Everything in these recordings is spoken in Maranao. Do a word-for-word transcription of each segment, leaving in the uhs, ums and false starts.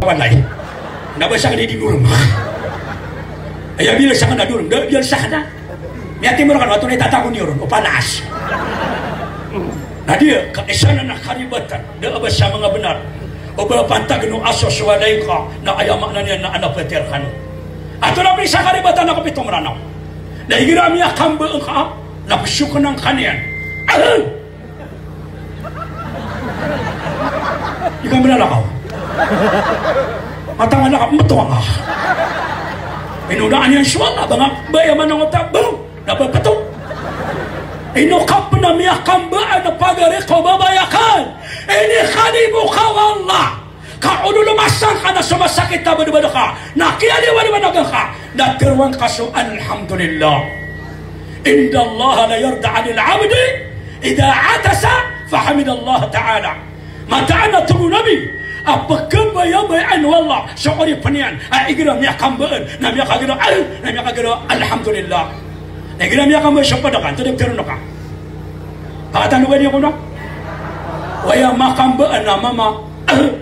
Walay. Na ba sakn i di norong. Aya biyal sakn a norong, da biyal sakn a. Miyatimor kano, ato na itatago niyo ron o panaas. Na di ka isa na karibatan, da a ba sa manga bnar. O ba pantag no aso so walay ka, na aya maana niyan na ana peter kano. Ato na pn sa karibatan a kapito Mranaw. Na igira miyakambaan ka, na psokn angka niyan. Ahem! Di ka mlalakaw. Mataan a lakaw, matowa ka. Inonaan iyan so Allah, ba nga, ba aya manangota, ba, na ba pto. Ino ka pn a miyakambaan a pagari ko babay akn. Inikalimo ka o Allah. Ka olo lomasan ka na so masakit a badbad ka, na kiyaliwaliwanagan ka, na tharoang ka so alhamdulillah. Inna Allaha la yarda anil abdi idha atasa fahamidallaha ta'ala. Mataan a tig o Nabi a pkhabayabayaan o Allah so oripn iyan a igira miyakambaan na miyakagiraw, al-, na miyakagiraw alhamdulillah. Na igira miyakambaan so pd ka, anto di ptharoon ka? Pakatanogan iyo kono. Waya makambaan a mama,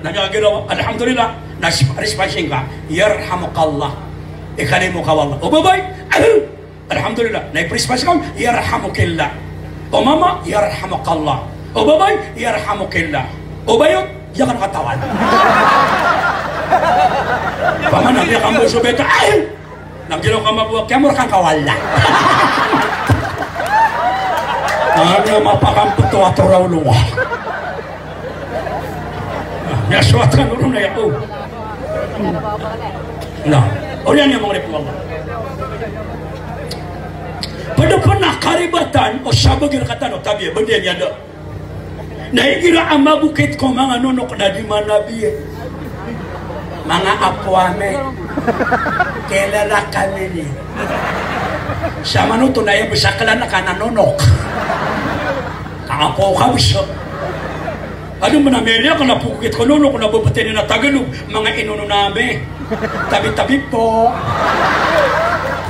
na miyakagiraw alhamdulillah, na sp-, response ingka, yarhamukallah. Ikalimo ka o Allah. O babay, alhamdulillah. Na iprespas ka on, yarhamukillah. O mama, yarhamukallah. O babay, yarhamukillah. O bayot, di akn katawan. Paman a miyakambaan so beta, ay! Na giraw ka mabuwa, kiyamor ka angka o Allah. Ano mapakampto a toraw lowa. Miyasowat kano ron aya, o. Na oriyan iyan manga oripn o Allah. Pd pn a karibatan o sabagi rktano, tabiya, ba di niyan da. Na igira a mabokit ko manga nonok na di manabi. Manga apo ami, kilala kami niyo. Samanoto na aya bs a klana ka na nonok. Ka apo ka bs. Adn pn a miyaliyo ka na pokit ko nonok na ba ptharoon iyan a Tagalog, manga inono nami. Tabi-tabi po.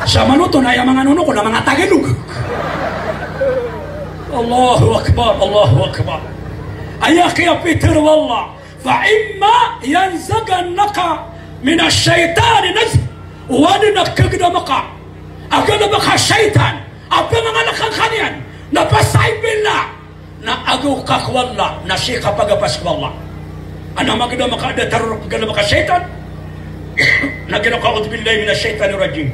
Samanoto na aya manga nonok na manga Tagalog. Allahu Akbar, Allahu Akbar. Aya kiyapitharo o Allah, fa imma yanzaghannaka minash shaytani nazghun. O adn a kagdam ka a galbk a shaytan a pangangalkn ka niyan, na pasaipn la na agaw ka ko Allah, na sii ka pagapas ko Allah. Adn a magdam ka a datar o galbk a shaytan, na giraw ka, a'udhu billahi minash shaytanir rajim.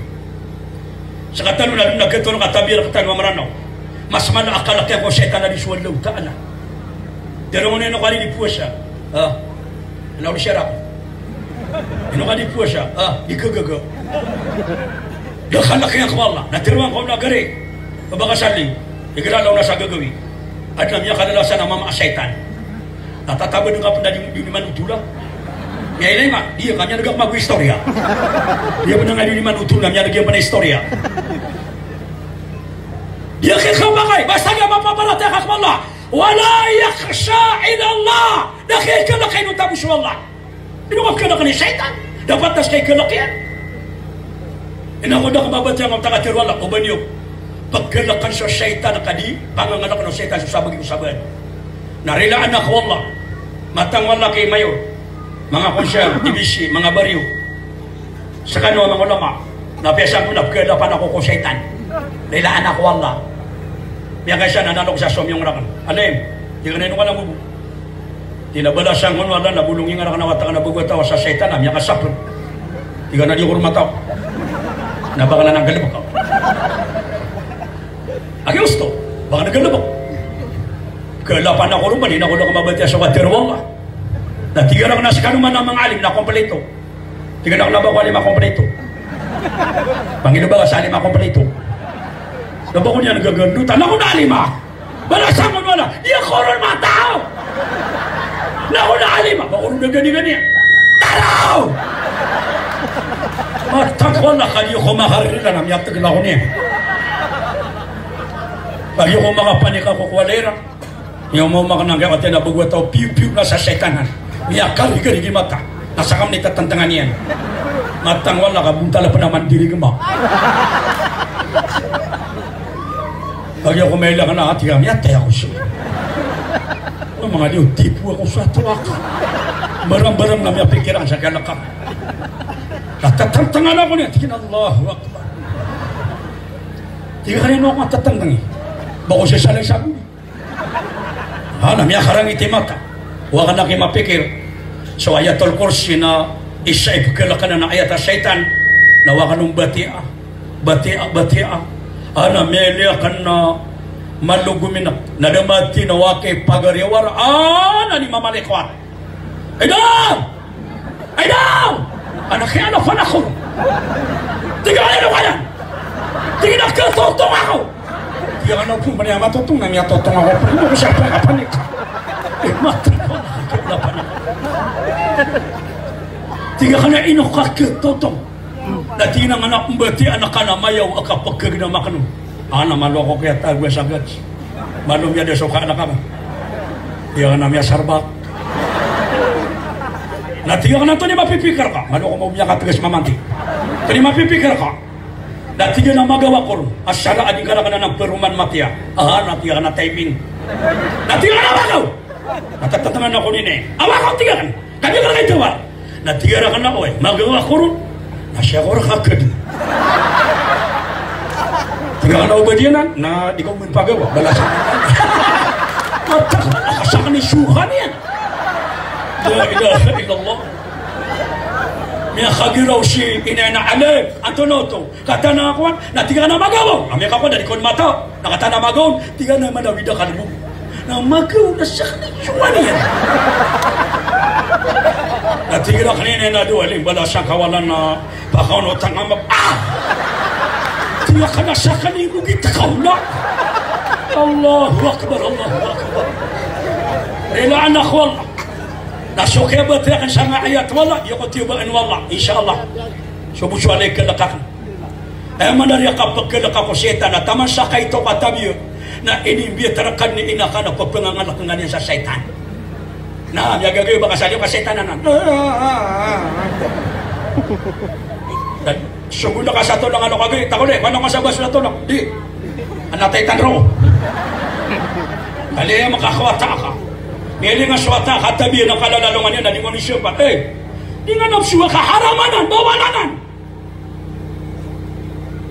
Sa katalo na, na gtoro ka tabiya rktano a Mranaw. Mas mala a kalk iyan ko shaytan a di so Allahu Ta'ala. Tharoon iyan, ino ka di powasa? Ah. Na odi siya rako. Ino ka di powasa? Ah, di kagaga. Da kalk iyan ko Allah. Na tharoang ka on a gari, ba ka salin. Igira lawan a sa gagawii. Adn a miyakalalasan a mama a shaytan. Na tatabad ka pn a di, di niyo man otola. Miyailay ma, di ka miyadg a mago istoriya. Di ka pn a di niyo man otola, miyadg iyan pn a istoriya. Di ka khabagay, basta ka mapaparatiyaya ka ko Allah. Wala yakhsha illa Allah. Da ka ikalk a inonta bo so Allah. Ino ka pkhalkn i shaytan? Da pantas ka ikalk iyan. Ino ko da ka mabatiya nga o taga tiro Allah, o ba niyo pkhalkn so shaytan ka di pangangalkn o shaytan so sabagi ko sabaad. Na rilaan ako o Allah. Matang o Allah ki mayor, manga konsehal, D B C, manga baryo. Skano a manga ulama, na piyasang ko na pkhalapan ako ko shaytan. Rilaan ako o Allah. Miyakaisa na nalok sa somiyong rakn. Alim, di ka na ino ka na bobo. Tig iyan a balasan ko o Allah na bolongin nga rakn a wata akn a bago a taw a sa shaytan a miyakasapn. Tig iyan a di ako ron mataw. Na ba ka na nggalbk ka. Agi osto, ba ka na nggalbk. Khalapan ako ron, ba di na ako ron mabatiya so katero o Allah. Na tig iyan rakn a skano man a manga alim na kompleto. Tig iyan rakn a ba ko alim a kompleto. Pangino ba ka sa alim a kompleto. Na ba ko niyan gagandot, na ako na alim a. Balasan ko o Allah, di ako ron mataw. Na ako na alim a, ba ko ron gagani-gani. Taraw! Matang ko o Allah, ka di ako makarila na miyatgl ako niyan. Ka di ako makapanik ako ko walay ra. Iyo mo makna nga wata na bago a taw, piyo-piyo na sa shaytan an. Miyakarigarig i mata. Na sakam ni tatantngan iyan. Matang o Allah ka bontal a pn a mandirigma. Bagi ako mailay ka na, ati ka, miyatay ako so. O manga di o tipo ako sa tawak. Mbarambarang na miyapikir aken sa kiyalaka. Na tatangtangan ako niyan, tig iyan a Allahu Akbar. Tig iyan a ino ka tatangtangi? Ba ko sisalay sa gawii? Ha, na miyakarangit i mata. Wa ka na ki mapikir. So Ayatul Kursi na isa i pkhalk anan a ayat a shaytan. Na wa ka on batiya, batiya, batiya. Ana miyaliyakan na malogom inak. Na da mati na wa ki pagariwara. Ana di mamalikwat. Ay daw! Ay daw! Ana kiyalapan ako. Tig iyan a ino ka niyan? Tig iyan a katotong ako. Tig iyan a ino pman a matotong na miyatotong ako. Pwede ko siya pagkapanik. Eh, mati ko na kiyalapan ako. Tig iyan a ino ka katotong? Na tig iyan a ngka na mbatiya aken a mayaw a kapagkagnama aken on. Ana malo ako kiyatago sa gats. Malo miyada so ka anak ka ba? Tig iyan a miyasarbak. Na tig iyan a antonaa i mapipikir ka? Malo ako miyakatgas mamanti. Antonaa i mapipikir ka? Na tig iyan a magawa ko ron a sara a di ngka raken anan paroman matiya. Aha, na tig iyan a typing. Na tig iyan a magaw. Na tatangtangan ako niyan. Awa ko, tig iyan. Kagiya ka lagid a tawar. Na tig iyan raken a, oy, magawa ko ron. Na siya ko rka kd. Tig iyan a, o ba di anan? Na di ka oman pagawa. Balasan. Matak, akasakan i suhan iyan. La ilaha illallah. Miyakagiraw si Inay na Alif. Antonaa oto? Katanaa kowan, na tig iyan a magawa on. Ami kakowan, da di kon mata. Na katanaa magawa on, tig iyan a manawid a kalbo. Na magawa on na sakn i suwan iyan. Na tig iyan a kna ina na dowa, lim bala sa kawalan na pakaon o tanga ma-, ah! Tig iyan a kna sakn i bogit a kaola. Allahu Akbar, Allahu Akbar. Rilaan ako o Allah. Na so kiyabatiya akn sangkai a ayat o Allah, iyo ko tiyoba o Allah, insha Allah. So bo so alay kalk akn. Aya maana niyan a kapkhalk ako o shaytan na taman sa kaito ka tabiya na inimbiyat rka ni ina ka na ppangangalk ka niyan sa shaytan. Na miyagaga iyo ba ka sa liyo ka shaytan anan. Na so bo na ka sa tolong a lokagi, takole, kowan ako sa ba so tolong. Di. Ana taytan roo. Kaliya makakawata ka. Miyalinga so wata ka tabiya na kalalalongan iyan na di ngka on isapa. Eh. Di ngka on so kaharamanan, bawalanan.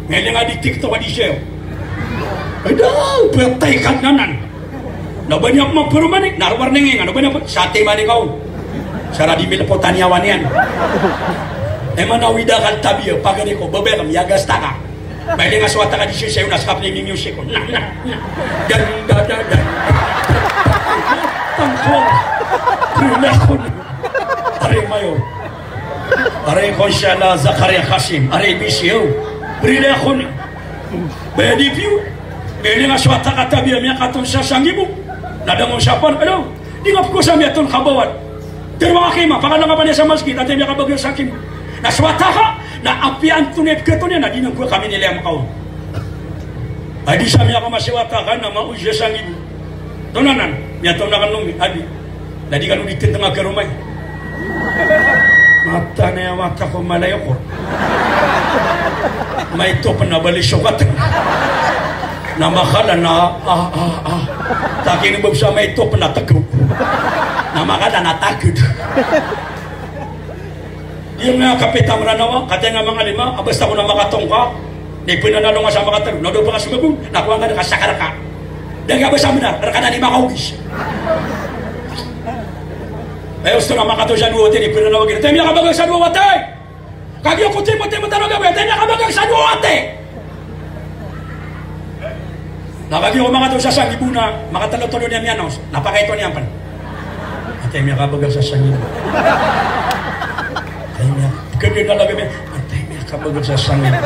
Miyalinga di TikTok a di siya. Ay daw, patay ka nanan. Na ba niyan pman paroman i, na rowar ning inga, na ba niyan pman, satiman i kaw. Sa ra di milpotan iyan a wan iyan. Aya maana o ida ka tabiya, pagari ko, babay ka, miyagasta ka. Miyalinga so wata ka di siya, na skap ni mimusik ko. Na, na, na. Dan, da, da, da. Tangkol. Rilakon. Ari mayor. Ari Konsala Zakaria Kasim. Ari B C O. Brida ako ni. Baya di piyo. Miyalinga so wata ka tabiya miyakaton sa sangibo. Na da ngka on sapan. Ado. Di ngka pkosam iyan ton kabawan. Tero a kima. Pakalangkapan iyan sa masgit. Ati miyakabagr sa kima. Na so wata ka. Na apiya antonaa i pkhaton iyan. Na di ngka on kaminilaya makaon. Adi sa miyakaoma si wata ka. Na maoy sa sangibo. Tonanan, miyatoon akn on, Abi. Na di kano di tntnga karoma i. Mataan aya wata ko, malay ako. Maito pn a bali so katn. Na makala na, ah, ah, ah. Takn i bab sa maito pn a tgd. Na makala na tgd. Di ngka kapita Mranaw a, katii ngka manga lima, a basta ko na makatongka, na ipnanalo ngka sa makatlo, na o da pakasomagon, na kowa ngka na kasakar ka. Da ngka basta mnar, rka na di makaogis. Ay, osto na makatlo sa dowa wati, na ipnanalo ngka, ati miyakabagr sa dowa wati! Kagiya ko timo-timo tano gawii, ati miyakabagr sa dowa wati! Na kagiya ko makatlo sa sangibo na, makatlo-tlo niyan miyanos, na pakaito niyan pn. Ati miyakabagr sa sangibo. Ati miya-, kdn na lagid iyan, ati miyakabagr sa sangibo.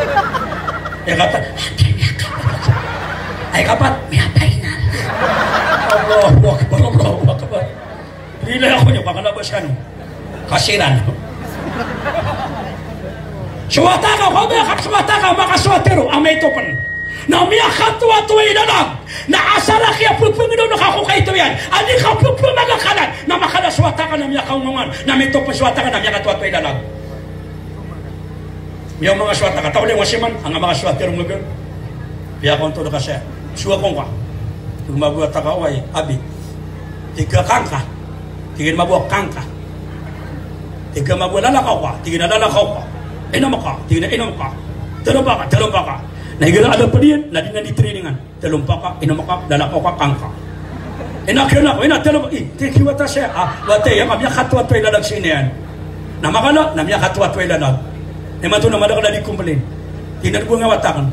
Aya kapat, ati miyakabagr sa, aya kapat, miyapainal. Allahu Akbar, Allahu Akbar. Rilay ako niyo, pakalabas kano. Kasiran. So wata ka, kagiya ka so wata ka, makasowa tero, a maito pn. Na miyakatoatoa i lalag. Na asar a kiyapphangndao ka ko kaito iyan. A di ka pphangakalan. Na makala so wata ka na miyakaongongan. Na maito pn so wata ka na miyakatoatoa i lalag. Miyaoma ngka so wata ka, taw lay ngka siman, a ngka makasowa tero ngka. Piyakontol ka saya. Sowa ko ngka. Tig mambo a wata ka, oway, Abi. Tig ka kangka. Tig iyan mambo a kangka. Tig a mama ko a lalakaw ka, tig iyan a lalakaw ka. Inom ka, tig iyan a inom ka. Telo mpaka, telo mpaka. Na igira a da ped iyan, na di niyan di trainingan. Telo mpaka, inom ka, lalakaw ka, kangka. Ina, kena ko, ina, telo, i, tig iyan a wata saya, ah, wata aya, miyakatwatwa i lalag sii niyan. Na makala, na miyakatwatwa i lalag. Imanto na madakl a di complain. Tig iyan a bo nga wata akn.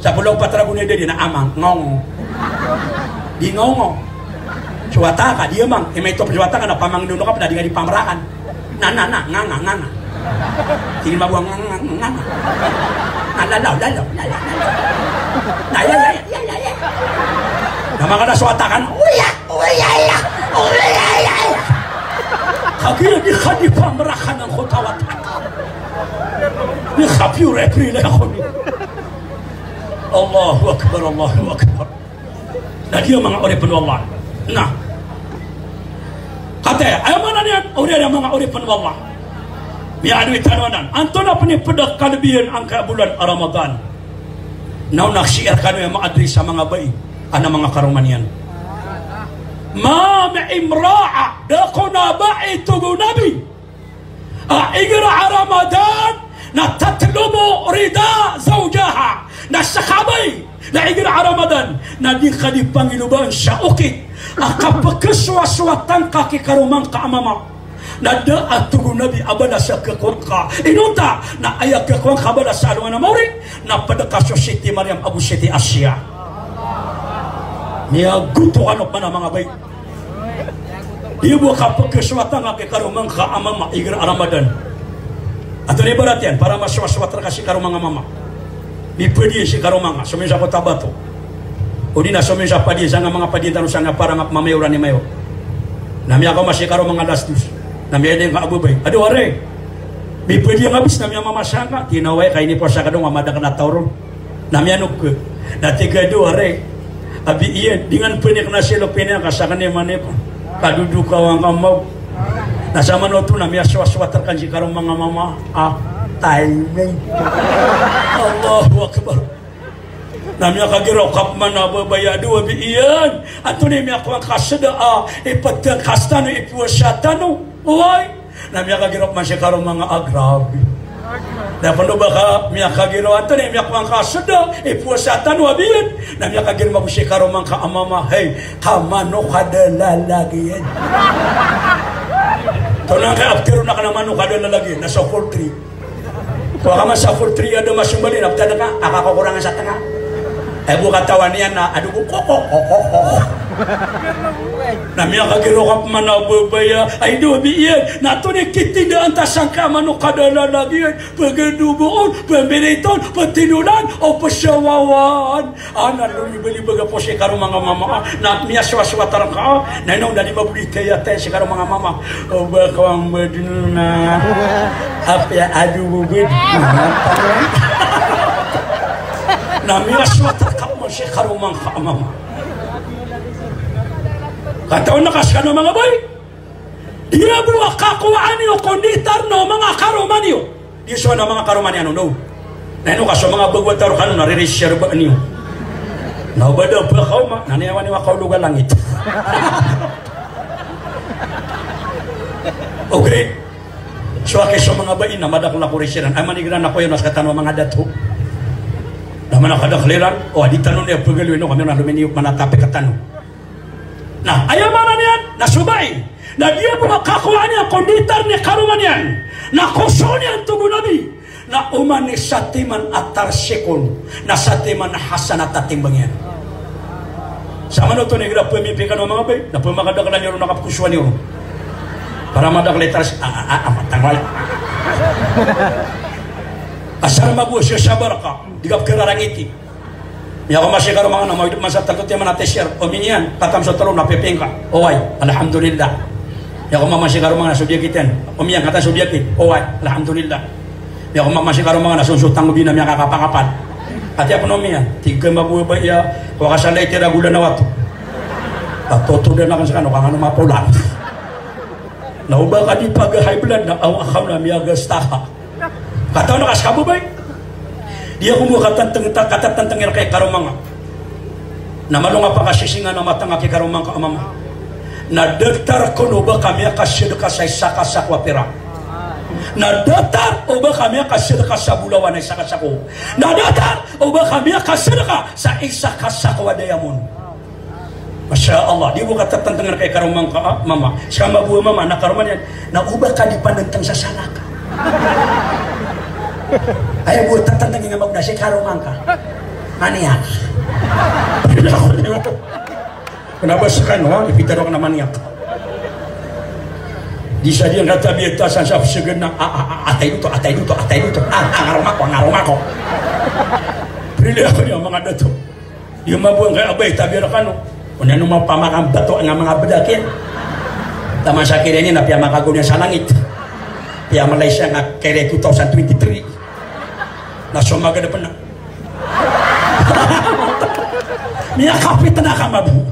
Sa polo pat ragon i dadi na amang, ngong. Di ngong. So wata ka, di amang. Imanto so wata ka na pamangnono ka pn a di ka di pamrakan. Na, na, na, nganga, nganga. Tig iyan a bo nga, nga, nga, nganga. Na lalaw, lalaw, lalaw, lalaw. Na ya, ya, ya, ya, ya. Na makala so wata ka na, uya, uya, ya, uya, ya, ya. Kagiya di ka di pamrakan angkoto a wata. Di ka pure, pure ako ni. Allahu Akbar, Allahu Akbar. Na giya manga oripn o Allah. Na. Kataya, aya maana niyan, oriyan a manga oripn o Allah. Miyaaloy tano anan. Antonaa pn i pd a kalbi iyan angkaya bolan a Ramadan. Na o na sii rkano aya maadri sa manga bai. Ana manga karoma niyan. Ma min imra'a, da kon a bai, tig o Nabi, a igira a Ramadan na tatlubu rida zawjaha. Na ska a bai na igira a Ramadan na di ka di pangilobaan sa okit a kapkhasowasowat angka ki karoma ngka a mama. Na da a, tig o Nabi, a balas a khakowa ngka. Inonta na aya khakowa ngka a balas sa alongan a maori na pd ka so Siti Mariam ago Siti Asiya. Miyagoto kano pman a manga bai. Di bo kapkhasowat angka ki karoma ngka a mama igira a Ramadan. Antonaa i ibarat iyan? Para masowasowat rka si karoma nga a mama. Mipd iyan si karoma nga, somin sa Cotabato. O di na somin sa padiyan, sangka manga padiyan tano sangka para nga pmamayoran i mayor. Na miyakaoma si karoma nga alas dos. Na miyailay ngka a babay. Ado, ari. Mipd iyan a bis na miyamama sangka. Tig iyan a oway, ka inipowasa ka dn a madakl a taw ron. Na miyanog ka. Na tig a, ado, ari. Abi iyan, di ngka pn ikna si lopina ka sakn i manipon. Ka dodo ka wangka maw. Na samanoto na miyasowasowat rkano si karoma nga a mama. Ah, timing. Allahu Akbar. Na miyakagiraw ka pman a babay a, ado, abi iyan, antonaa i miyakowa ngka a sda a ipd ka sii tano, ipowasa tano? Oway. Na miyakagiraw pman si karoma nga a, grabe. Na pn o ba ka miyakagiraw, antonaa i miyakowa ngka a sda, ipowasa tano, abi iyan? Na miyakagiraw mambo si karoma ngka a mama, hay, ka manok a da lalag iyan. Tonaa ngka a ptharoon akn a manok a da lalag iyan, na so poultry. Kowa ka man sa poultry a da masombali na ptharoon ka, a kakokorangan sa tnga. Ay bo katawan iyan na adobo, ko, ko, ko, ko, ko. Na miyakagiraw ka pman a babay a, ay, ado, abi iyan, na antonaa i kitindaan ta sangka a manok a da lalag iyan, pagadoboon, pamiriton, patinolan, o pasawawan. Ana lolibalibaga po si karoma nga a mama, na miyasowasowat rka, na ino na di mabodi taya taya si karoma nga a mama. O ba ka wang badn na apiya adobo bd. Na miyasowat rka pman si karoma ngka a mama. Katawan ka skano manga bai. Di bo a kakowaan iyo ko nditar o manga karoma niyo. Di so na manga karoma niyan on. Na ino ka so manga bago a taro kano na riri siya rba niyo. Na o ba da pakaoma, na niyawan iyo a kaolog a langit. Okay. So aki so manga bai na madakl a korisiran. Ay, manigira na koyo na skatano a manga dato. Na mana kadakl iran, o, adi tano niyan pagaloy no, kami na lominiyo mana tapi katano. Na aya maana niyan na so bai na di bo a kakowaan iyan ko nditar i karoma niyan, na kosoon iyan, tig o Nabi, na oman i satiman a tarsikon na satiman hasanat a timbang iyan. Samanoto na igira pmimpi kano a manga bai na pmakadakl iyan ron na kapkosoan iyan ron. Para madakl i tars, a, a, a, a, matangwal. Asar mago siya sabar ka, di ka pkhararangiti. Miyakaoma si karoma nga na mawid man sa talo timan a T-shirt. Omi niyan, katam so talo na pipingka. Oway, alhamdulillah. Miyakaoma man si karoma nga na so diyakit iyan. Omi niyan, katam so diyakit. Oway, alhamdulillah. Miyakaoma man si karoma nga na so, so tangobi na miyakakapakapal. Ati apo na omi niyan, tig a mabobaya, kowa ka sa lay tira gola na wato. Katotodan akn skano, ka ngano mapola. Na o ba ka di paga-high blood na awa ka na miyagasta ka. Katawan ka ska a babay. Di ako bo katatantang, katatantang iyan ki karoma nga. Na malo nga pakasisingan a matanga ki karoma ngka a mama. Na datar kon o ba ka miyakasadka sa isa ka sako a pira. Na datar o ba ka miyakasadka sa bolawan a isa ka sako. Na datar o ba ka miyakasadka sa isa ka sako a diamond. Masha Allah, di bo ka tatantang rka i karoma ngka, ah, mama. Ska mabo a mama, na karoma niyan. Na o ba ka di panantang sa salaka. Aya bo tatantang iyan a mama na si karoma ngka. Maniyak. Kna ba skano, ha? Ipitharo akn a maniyak. Di sa di ngka tabiya ta san sa psgn na, a, a, a, atay doto, atay doto, atay doto. A, a, ngaroma ko, ngaroma ko. Prilaya ko niyan manga dato. Di mabo ngka a ba i tabiya rkano. Onan o mapamakan bato nga manga bdak iyan. Taman sa kiri niyan na piyamakago niyan sa langit. Piyamlay siya nga kiri two thousand twenty-three. Na so magad pn na. Miyakapit na ka mabo.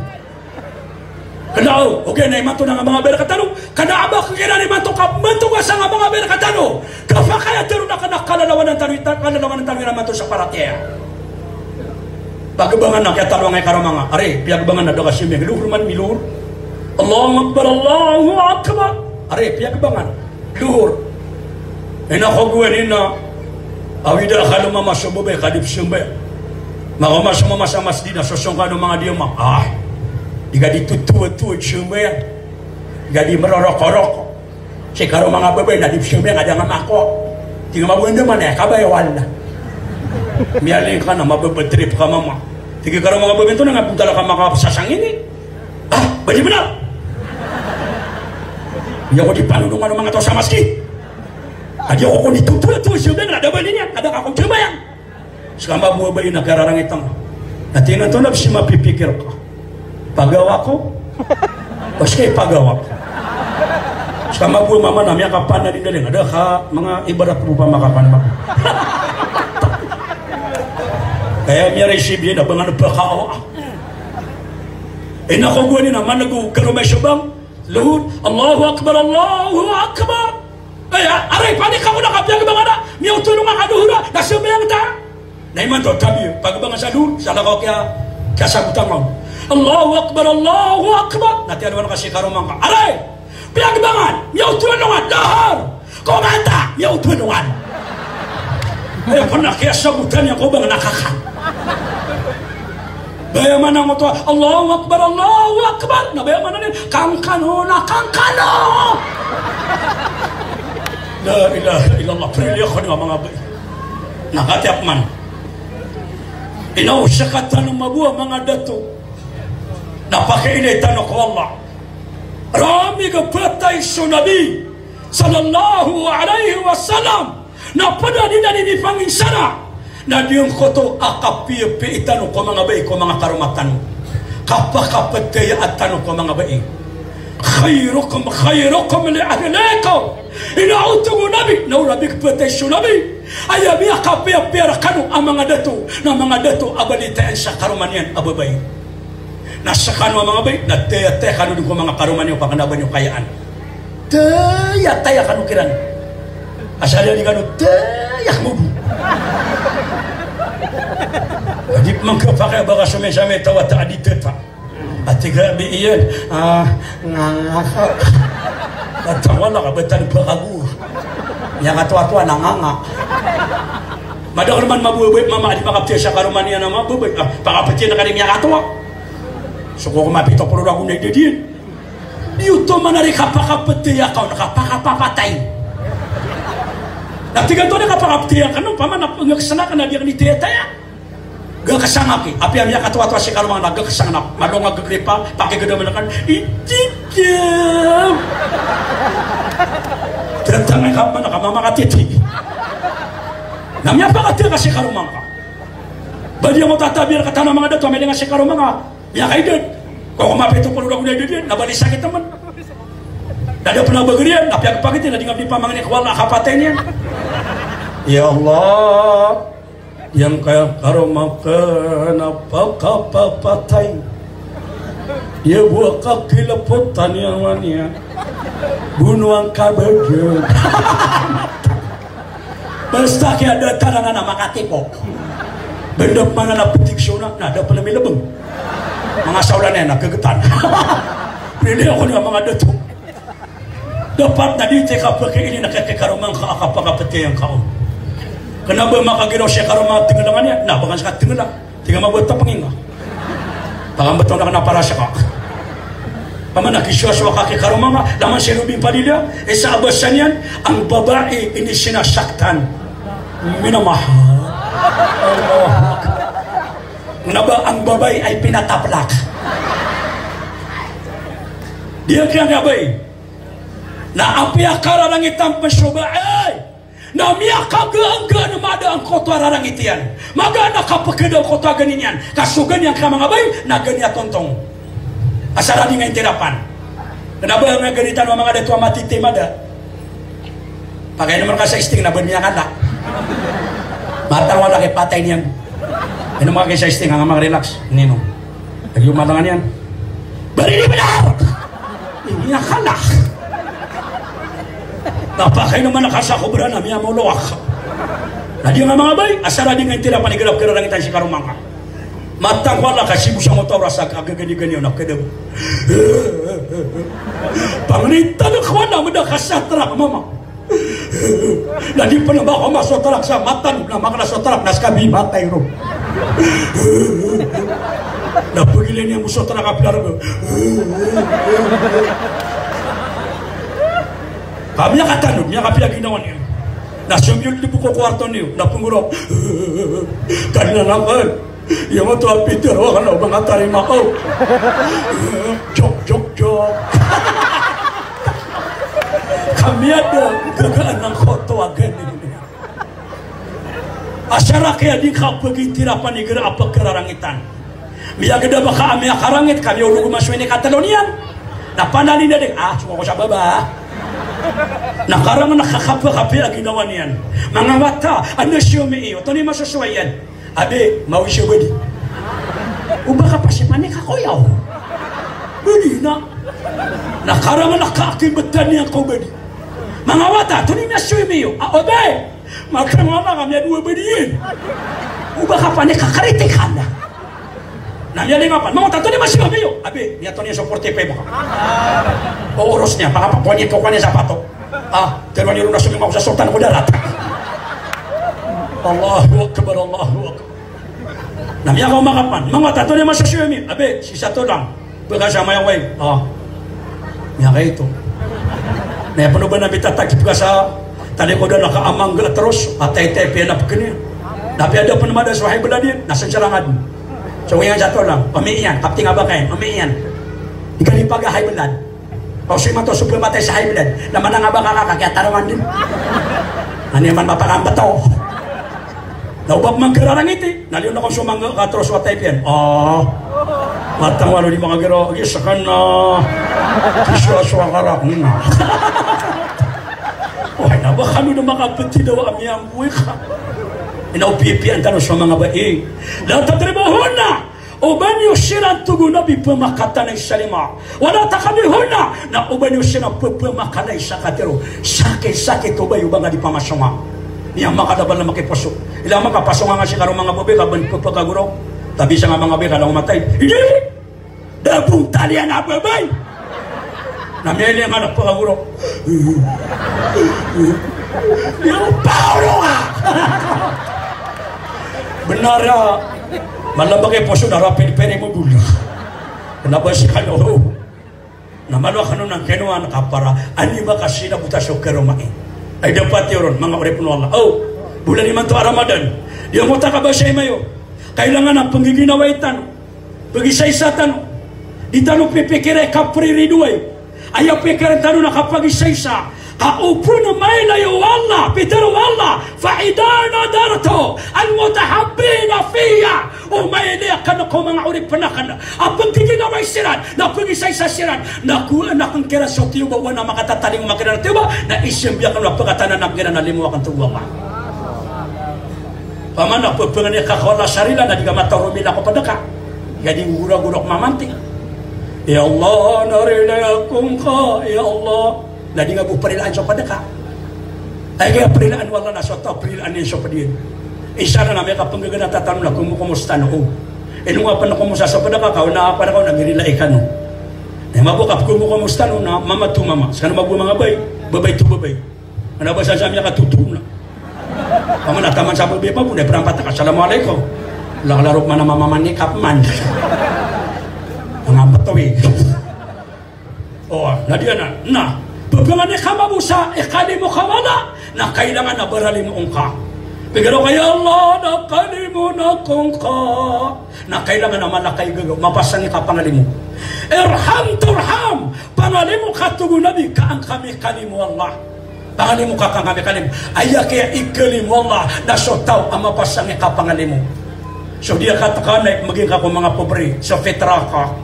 Kna o, ogaid na imanto na nga manga bai rktano. Kna a ba kiran imanto ka manto ka sa nga manga bai rktano. Kapakay a tero na kna kalalawanan tano ita, kalalawanan tano iran manto sa paratiyaya. Pagbangan na kiyataro angkai karoma nga. Ari, piyagbangan na da ka siyambay. Lohor man, milohor. Allahu Akbar, Allahu Akbar. Ari, piyagbangan. Lohor. Ina ko gowani na awida ka lomama so babay ka di psiyambay. Mako ma so mama sa masjid na sosong kano manga diyama. Ah. Di ka di totowa-towa siyambay. Di ka di mroroko-roko. Si karoma nga babay na di psiyambay nga da nga mako. Tig a mabo anda man aya kabaya wala. Miyaling ka na mababa trip ka mama. Tig a karoma nga babay anto na nga bontal ka makapsasang ini. Ah, badi bnar. Di ako di panodongan o manga taw sa masjid. Adi ako ko di totowa-towa siyambay na da bali niyan, kada ka ko siyambayan. Ska mabo a bai na kararangit angka. Na tig iyan anto na psi mapipikir ka. Pagawa ko. O ska i pagawa ko. Ska mabo a mama na miyakapanadindaling. Ada ka manga ibarat ko bo pamakapan mako. Kaya miyaray si biya na bangan pakawa. Ina ko gowani na maneg o karoma i sobang. Lohor, Allahu Akbar, Allahu Akbar. Aya, aray, panik ako na kapiyagbangan a miyaoto ron nga ka dohor a, na sambayang ta. Na imanto tabiya, pagbangan sa lohor, salakaw kiya, kiyasagotan ka. Allahu Akbar, Allahu Akbar. Na tiyalowan ka si karoma ngka. Aray, piyagbangan, miyaoto ron nga dohor. Ko manta, miyaoto ron. Aya pn a kiyasagotan iyan ko bang na kakan. Baya maana oto, Allahu Akbar, Allahu Akbar. Na baya maana niyan, kankano na kankano. La ilaha illallah, prilaya ko niyan manga bai. Na katiya pman. Ina o sakatano mabo a manga dato. Na pakailay tano ko Allah. Rawa migapatay so Nabi sallallahu alaihi wasallam. Na pd a di niyan inipanginsana na giyangkoto a kapiyapiya tano ko manga bai ko manga karoma tano. Kapakapataya tano ko manga bai. Khairukum khairukum li ahlihi. Ina oto o Nabi, na o Nabi kapatay so Nabi. Aya miyakapiyapiya rkano a manga dato, na manga dato a balitayaan sa karoma niyan a babay. Na skano a manga bai, na tayataya kano dn ko manga karoma niyo, pakna ba niyo kayaan. Tayataya kano kiran. Asal iyan di kano taya kano bo. Di pman kapakay a ba ka somiyasamiya taw a ta a di tata. A tig a bi iyan, ah, nganga. At wala ka batan pakago. Miyakatoatoa na nganga. Madakl man mababay, mama a di makaptiya sa karoma niyan a mababay. Ah, pakaptiya na ka di miyakatoa. So ko mapito polo ragon na idadiyan. Di oto man a di kapakaptiya ka on, kapakapapatay. Na tig anto di kapakaptiya ka on, pamana pngakasana ka na di ka di tayataya. Gakasang aki, apiya miyakatoatoa si karoma nga na gakasang na, malonga gagripa, pakigdam na kan, itidam. Tantang ka man, ka mama ka titi. Na miyapakatiya ka si karoma nga. Ba di ako tatabiya ka tano a manga dato, a milinga si karoma nga, miyakaidad. Ko ko mapito polo ragon na idad iyan, na bali sakit man. Na da pn a bagr iyan, na piyagpakit iyan, na di nga di pamangni ko Allah, kapatay niyan. Ya Allah. Giyangkaya karoma ka na pakapapatay. Iya bo a kakilpotan iyan man iyan. Bonoan ka bgan. Basta kiyadataran a na makatipok. Bndap man a na ptig so na, na da pn a milbng. Manga saolan iyan na kagtan. Pili ako niyan manga dato. Dapat na di ti kapakailay na kay karoma ngka a kapakapatay angka on. Kena ba makagiraw si karoma a tenggelangan iyan, na ba ka ska tenggelang. Tig a mabota pengingka. Pagambet on a kena para ska. Paman a kisowasowa ka ki karoma ngka, laman si Robin Padilla, isa a basa niyan, ang babae hindi sinasaktan. Minamahal. Allahu Akbar. Kena ba ang babae ay pinataplak. Di a kiyangkabay. Na apiya kararangitan pen so bae. Na miyakagaanggaan a mada angkoto a rarangit iyan. Magaan a kapekeda angkoto a gani niyan. Ka so gani angkai a manga bae, na gani a tontong. Asar a di nga intirapan. Kena ba nga gani tano a manga dato a matiti mada. Pakainomen ka sa Sting na ba miyakala. Matang wala kay patay niyan. Inom ka kay sa Sting, nga mag-relax. Nino. Lagi umatangan iyan. Bari di benar. Ini akala. Na pakainomen ka sa Cobra na miyamolowak. Na di nga manga bae, asar a di nga intirapan igira pekerarangitan si karoma ngka. Matang ko Allah ka sibo sa motor a sa kagaganigani na kedem. Pangnitan ko Allah meda ka sa trak mama. Na di pen ba ko maso trak sa matan, na makala so trak, na ska bi matay ron. Na pegilay niyan bo so trak a pilar ko. Ka miyakatano, miyakapiya ginawa niyo. Na somiyoled bo ko kowarto niyo, na penggoraok. Kena na kay. Iya mato a Peter, wa kena o manga tarima ko. Jok, jok, jok. Ka miyada, gagaan angkoto a gani. Asar a kiya di kapegitirapan igira a pekerarangitan. Miyageda ba ka a miyakarangit, ka miyaolog o maso ini katelo niyan. Na panalin da di, ah, so ko sa baba. Na karang na kakapakapiya ginawa niyan. Manga wata, ano siyo mi iyo, oto ni masosowa iyan. Abi, mawis iyo bedi. O ba ka pasipan i kakoyaw. Bedi na. Na karang na kakibetan iyan ko bedi. Manga wata, oto ni masosowa mi iyo. Ah, obe. Matang wala ka miyadowa bedi iyan. O ba ka pan i kakaritikan da. Na miyalingapan, manga wata, oto ni masosowa mi iyo. Abi, miyato niyan so forty-five ka. O oros niyan, pakapakonyit ko kaniyan sa pato. Ah, teroon iyo ron na somingma ko sa sultan ko darat. Allahu Akbar, Allahu Akbar. Na miyakaoma ka pan, manga wata, oto ni masosowa mi iyo. Abi, sisa to lang. Pekasa maya way. Ah. Miyakaito. Na iya pen o ba na bitatag, pekasa talikodan a ka amangga teros, a taytay piya na pekeniyan. Na piya da pen mada so high blood iyan, na senserangad. So iyan sa to lang, pami iyan, kapting a bakayan, pami iyan. Di ka di paga high blood. Pawsi mato so pematay sa high blood. Na manang a baka ka, kakiya tarongan din. Ani man mapakambeto. Na o ba pman kerarangiti. Na liyo na ko so mangga ka teros wata ipiyan. Ah. Matang walo di manga gero, agi sekan na. Kiswa-swa karak na. Wah, na ba kano na makapeti dawa a miyamboy ka. Ina o pipiyan tano so manga bae. La tadribuhunna. O ba niyo siran togon a bi pemakatanay sa lima. Wala taqdhuhunna, na o ba niyo siran pepemakanay sa katero. Sakit-sakit o ba iyo ba nga di pamasonga. Niyan makadabal na makiposo. Ila makapasonga nga si karo manga babai ka ba niyo pepakagoraok. Tabi sa nga manga babai ka langon matay. Hindi! Da bo taliyan a babai. Na miyailay nga na pakagoraok. Iyo, paolo nga. Benar ya. Malambak i poso na rapid pere mo bola. Kena ba si kano. Na malo kano nang keno an kapara. Ani ba kasi na buta so karoma i. Ay dapat iyo ron, manga oripn o Allah. O, bolan imanto a Ramadan. Di angkoto a kabasay mayo. Kailangan a penggiginawai tano. Pegisaisa tano. Di tano pipikira i kapriridoay. Aya pikiran tano na kapagisaisa. Ka opama na mailay o Allah, pitharo o Allah, "Fa idha nadhartu al-mutahabbina fiyya." O mailay akn ko manga oripn akn a penggiginawai siran, na pegisaisa siran, na kowaan akn kiran so tiyoba, owaan a makatatalingoma kiran a tiyoba, na isambi akn a pekatanan akn kiran a limo akn to o Allah. Opama na pepengani ka ko Allah sa rila na di ka mataw romila ko pedeka. Ka di gora-gora ko mamanti. Ya Allah, na rila ako ngka, ya Allah. Na di nga bo perilaan so pedeka. Ay, kaya perilaan o Allah na so taw a perilaan iyan so ped iyan. Isa na miyakapenggegenatan tano na komo-, komosta no. Ino nga pen komosta so pedeka ka, o na apa na ka, o na mirilai kano. Na mabok a pkhomokomosta no na mama to mama. Skano mabok manga babay, babay to babay. Ana ba sa sa miyakatotoon na. Pamana taman sa babay pa bo na iperampat ka, "Assalamu alaikum." Lakalarok man a mama man ni kapman. Manga batowi. O, na di anan. Na, pphangni ka mambo sa ikalimo ka wala, na kailangan a baralimoon ka. Pitharo ka, "Ya Allah, na kalimoon ako ngka." Na kailangan a mala ka i gagaw, mapasang i kapangalimo. Irham turham, pangalimo ka, tig o Nabi, ka an ka mikalimo o Allah. Pangalimo ka, ka an ka mikalimo. Aya kiya ikalimo o Allah na so taw a mapasang i kapangalimo. So di a kataka na ipmging ka ko manga pobre, so fitra ka.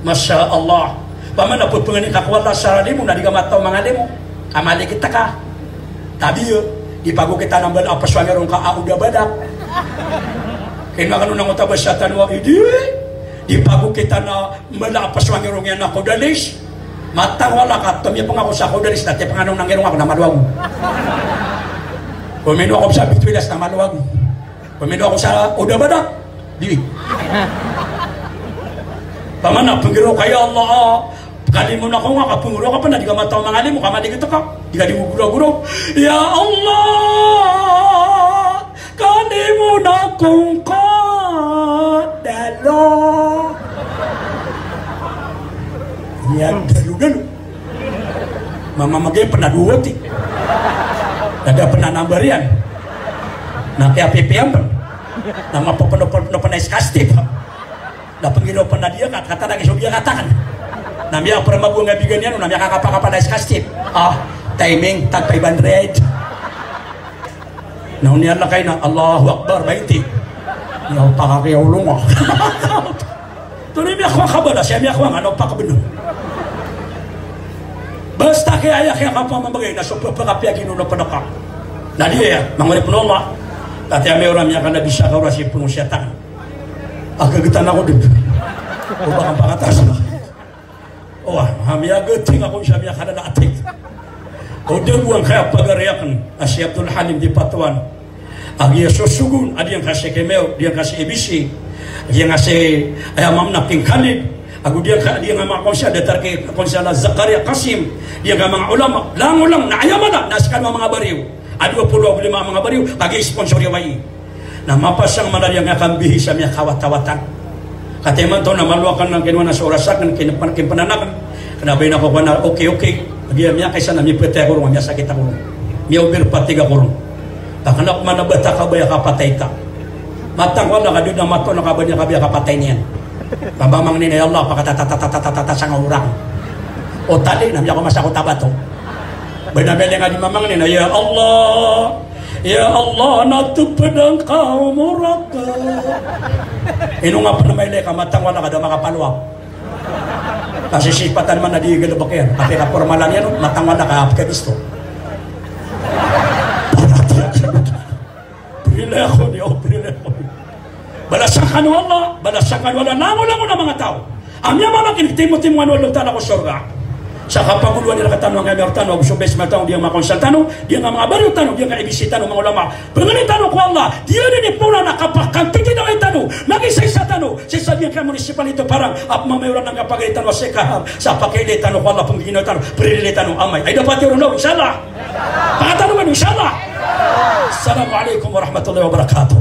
Masha Allah. Pamana pphangni ka ko Allah sa ralimo na di ka mataw mangalimo. Ka maligit ka. Tabiya, di pagokitan a mbala a psowang iron ka a oda badak. Kna kano na ngota ba sa tano a idi, di pagokitan a mbala a psowang iron iyan a kodalis. Matang wala ka, tomiyapang ako sa kodalis, na tiyapang ano nang iron ako na malo ago. Komino ako sa bitwilas na malo ago. Komino ako sa oda badak. Di. Pamana pnggiraw ka, "Ya Allah, kalimoon ako ngka," ka pnggiraw ka pn a di ka mataw mangalimo, ka maligit ka. Di ka di gogoragorag. "Ya Allah, kalimoon ako ngka." Dalo. Iya, dalo, dalo. Mamamagay pn a dowa ti. Kada pn a number iyan. Na kiyapipiya pn. Na mapapnopnop pn a iskastip. Na pnggiraw pn a di a kat, katawan a giya so di a kat akn. Na miyapramabong a bigan iyan, na miyakakapakapal a iskastip. Ah, timing, tag five hundred. Na oniyan lakay na, Allahu Akbar, bainti. Aya pakakiyaolong a. Tonaa i miyakowa ka balas, aya miyakowa nga na opakabnar. Basta kiya aya kiya kapamamagay na so pphakapiya gino na pnaka. Na di aya, manga oripn o Allah. Ati ami ora miyakanabi sa kaora si pno siya tang. Agagtan ako dn. O ba kan pakatas. Oway, a miyagating ako sa miyakalala a tig. O da bo angkaya pagari akn a si Abdul Halim di Patuan. A giya so sogoon a di angka si Kemew, di angka si A B C, di angka si, aya mamna King Khalid. Ago di angka, di angka manga konsel, datar ki konsel a Zakaria Qasim, di angka manga ulama, langolangon na aya mala na skano a manga bariyo. A dowa polo ago lima a manga bariyo, kagiya sponsor iyan a Y A. Na mapasang man a di angka kambihi sa miyakawatawatan. Katii imanto na malo akn a kinowa na so oras akn, kin-, kinpnan akn. Kna ba ino ako kowan a okay, okay. Kagiya miyakaisa na mipatay ako ron, miyasakit ako ron. Miyaobir patig ako ron. Ka kna ko man a bata ka ba aya kapatay ta. Matang ko na ka di na mato na ka ba niyan ka ba aya kapatay niyan. Pamamangnin a, "Ya Allah, pakatatatatata sangka orang." O tali na miyakomasa ko tabato. Ba ino miyalinga di mamangnin a, "Ya Allah, ya Allah, na tpd angka a omor akn." Ino nga pn mailay ka matang wala ka da makapalowap. Kasi sipatan man a di galbk iyan. Katii ka pormalan iyan, matang wala ka pkabisto. Prilay ako niyo, prilay ako. Balasan kano o Allah, balasan kano o Allah, langolangon a manga taw a miyamamakineg, timotimoan o Allah Ta'ala ko sorga. Sa kapagolowan iyan rktano angkaya miyaroktano, ago so best man tano, di angka manga konsel tano, di angka manga bariyo tano, di angka A B C tano, manga ulama. Pangnin tano ko Allah, di anan i poon a kapakantitida tano, magisaisa tano, sii sa di angka munisipalidad o Parang, a pmamayoran angka pagari tano a Sheikh Ahab, sa pakailay tano ko Allah, pnggiginawa tano, prilay tano amay. Ay dapat iron daw, insha Allah. Pakatano man, insha Allah. Assalamu alaikum warahmatullahi wabarakatuh.